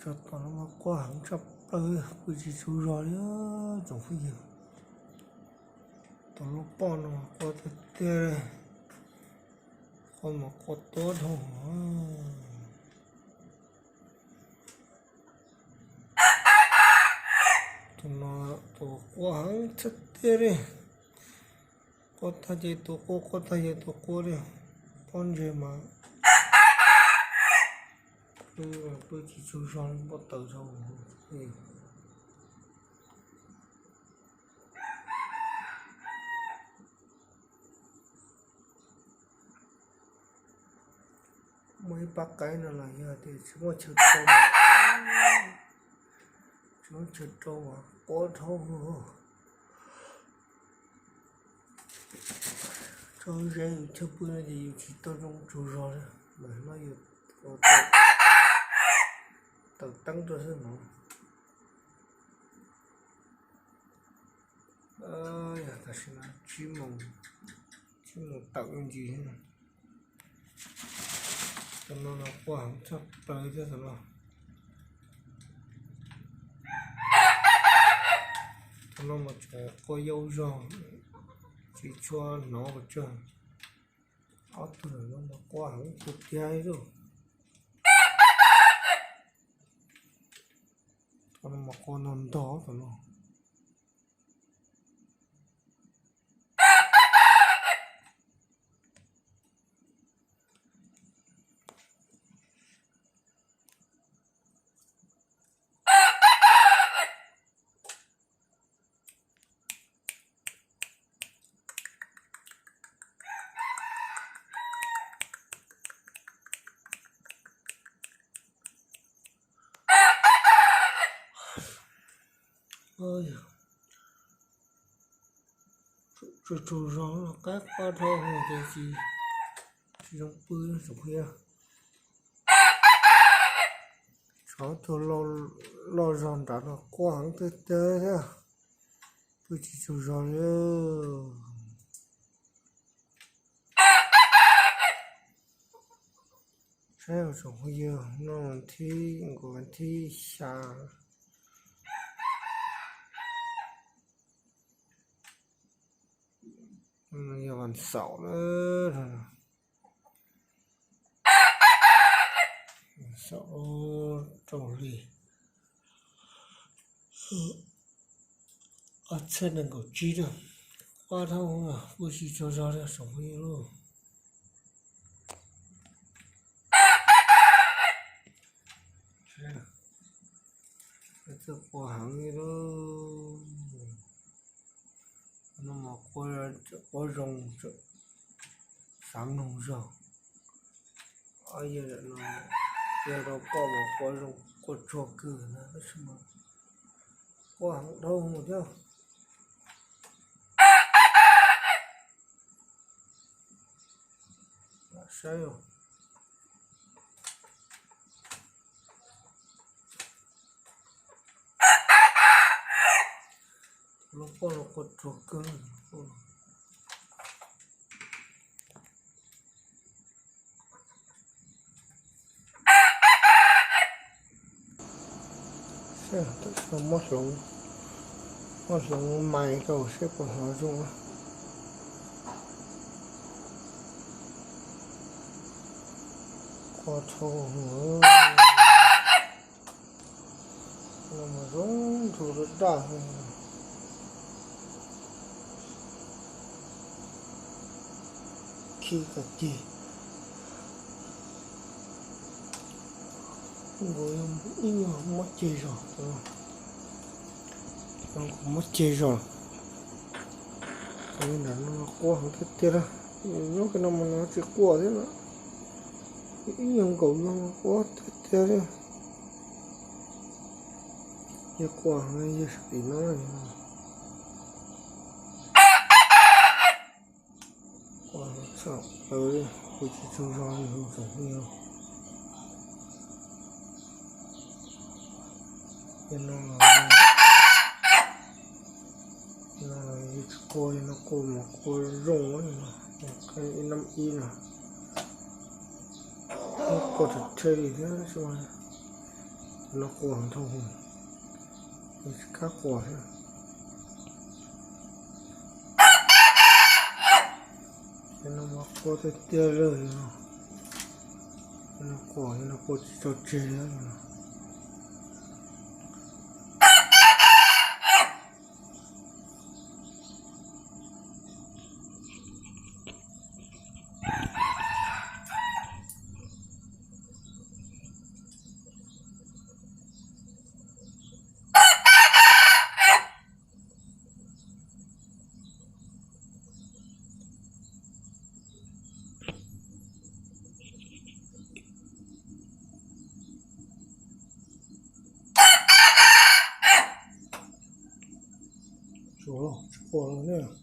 Cov tom no mas quaj heev tshaj plaws, pw tsis tsaug zog li tsoom phooj ywg. Tus lub poj no mas quaj tiag tiag li, quaj mas quaj tuab dhau. Tus no tus quaj heev tiag tiag li. Quaj tag ces tus quaj, quaj tag ces tus quaj li. Pob ntseg mas pw tsis tsaug zog li, npau taws dhau. Muaj ib pab qaib no los yog tias tsis muaj chaw rau, tsis muaj chaw rau mas quaj dhau. Tso ze yus chaw pw no ces yus tsis tau zoo tsaug zog li, mas no yus tawm teeb rau xwb no. Yog tam sim no tsib moos, tsib moos tawm me ntsis. Tus no los quaj heev tshaj plaws thiab tus no. Tus no mas tseem quaj yau zog, tsis tshua hnov pes tsawg. Ob tug no mas quaj heev tiag tiag li. Tus no mas quaj ntog ntog tus no. Tsaug tsaug zog, qaib qab dhau hwv ces tsis, tsis zoo pw tsoom phooj ywg. Tsov tuag loj zog nrad no quaj heev tiag tiag thiab, pw tsis tsaug zog li. Saib tsoom phooj ywg, no thib nkaus thib xya, yog vas xaum na, vas xaum rau li ob txhiab nees nkaum tsib na. Quaj dhau, pw tsis tsaug zog li tsoom phooj ywg lauj. Txawj quaj heev li lauj. No mas quaj zoo, xav mloog zog. Ob yawg no, yawg rau koj mas quaj zoo quaj tsuag kawg na, tab sis mas quaj heev dhau thiab. Saib, lub pob los quaj tsuag kawg. Tam sim no muab hloov, muab hloov mais rau seb puas hnov zoo. Quaj dhau, no mas zoo nrug daj daj. Khib qab ceg, nkaus ib nyuag mob ceg zog, nkaus mob ceg zog. Nram no quaj heev tiag tiag, nyob kiag no mas no tsis quaj thiab na, ib nyuag nkaus no quaj tiag tiag li. Yog quaj heev yog sab tim no. Quaj tshaj plaws li, kuv tsis tsaug zog li tsoom phooj ywg. Yog no, no yog tsis quaj, yog no quaj mas quaj zoo li no, ib nab ib no, quaj rhe rhe li thiab. No quaj ntau, tsis kam quaj thiab. Cov no mas quaj tiag tiag li no. Cov no quaj, cov no quaj tsis tso tseg li no. Tsis quaj lawm ne.